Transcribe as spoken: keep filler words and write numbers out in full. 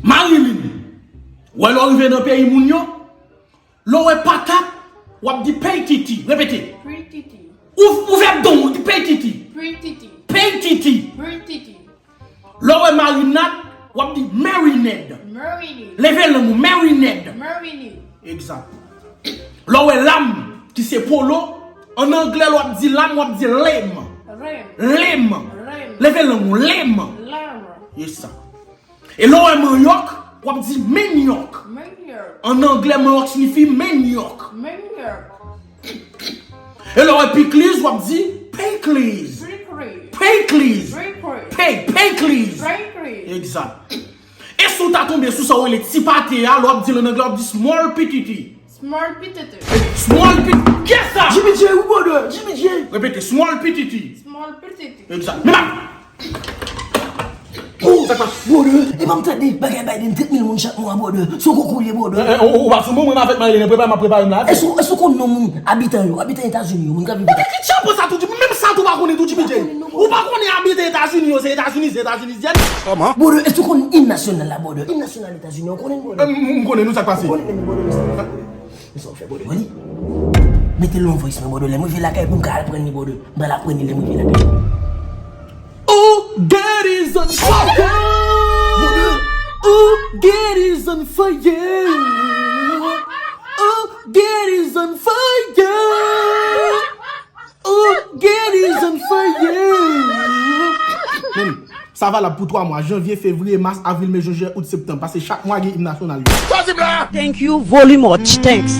Marilyn, wè lè w rive nan peyi moun yo, lè w wè patat, w ap di peytiti. Repete. Peytiti. Ou, ou fè don, ou di peytiti. Peytiti. Peytiti. Peytiti. Lè w wè marinad, w ap di marinade. Marinade. Leve lang ou, marinade. Marinade. Egzat. Lè w wè lam, ki se polo, an anglè lè w ap di lam, w ap di lame. Lame. Lame. Lame. Leve lang ou, lame. Lame. E sa. E lè w wè manyòk, w ap di menyòk. Menyòk. An anglè, manyòk siyifi menyòk. Menyòk. E lè w wè pikliz, w ap di pekliz. Pekliz. Pekliz. Pekliz. Pey, pekliz. Pekliz. Egzat. E si w ta tonbe sou sa w rele ti pate a, lè w ap di l an anglè, w ap di small pititi. Small pititi. Small pititi. Kiyès sa? Jimmy J, wi, brother. Jimmy J. Repete, small pititi. Small pititi. Egzat. Men la. Oh, sa k pase? Brother, e pa m tande bagay Biden, trant mil moun chak mwa, brother. Se yon konkou li ye, brother. Eh, eh, ou, ou pa sou moun, mwen avèk Marilyn, prepare, m ap prepare m la. Èske, èske w konn non moun, abitan yo, abitan Etazini yo, moun k ap viv Etazini? Ki tchanpo sa tou, Jimmy? Menm sa tou pa konnen tou, Jimmy J. Ou pa konnen abitan Etazini yo, se Etazini, se Etazini, zen. Kòman? Brother, èske w konn im nasyonal la, brother? Im nasyonal Etazini, ou konnen, brother? Eh, m, m konnen, nou, sa k pase? Ou konnen, brother? Men sa w fè, brother? Mete l nan voice, men, brother. Lè m rive lakay pou m ka al pran li, brother. M pral al pran li lè m rive lakay. Oh, God is on fire. Oh, God is on fire. Oh, God is on fire. Oh, God is on fire. Men, sa valab pou twa mwa, janvye, fevriye, mas, avril, me, jen, jiyè, out, septanm. Paske chak mwa gen im nasyonal li. Thank you very much. Thanks.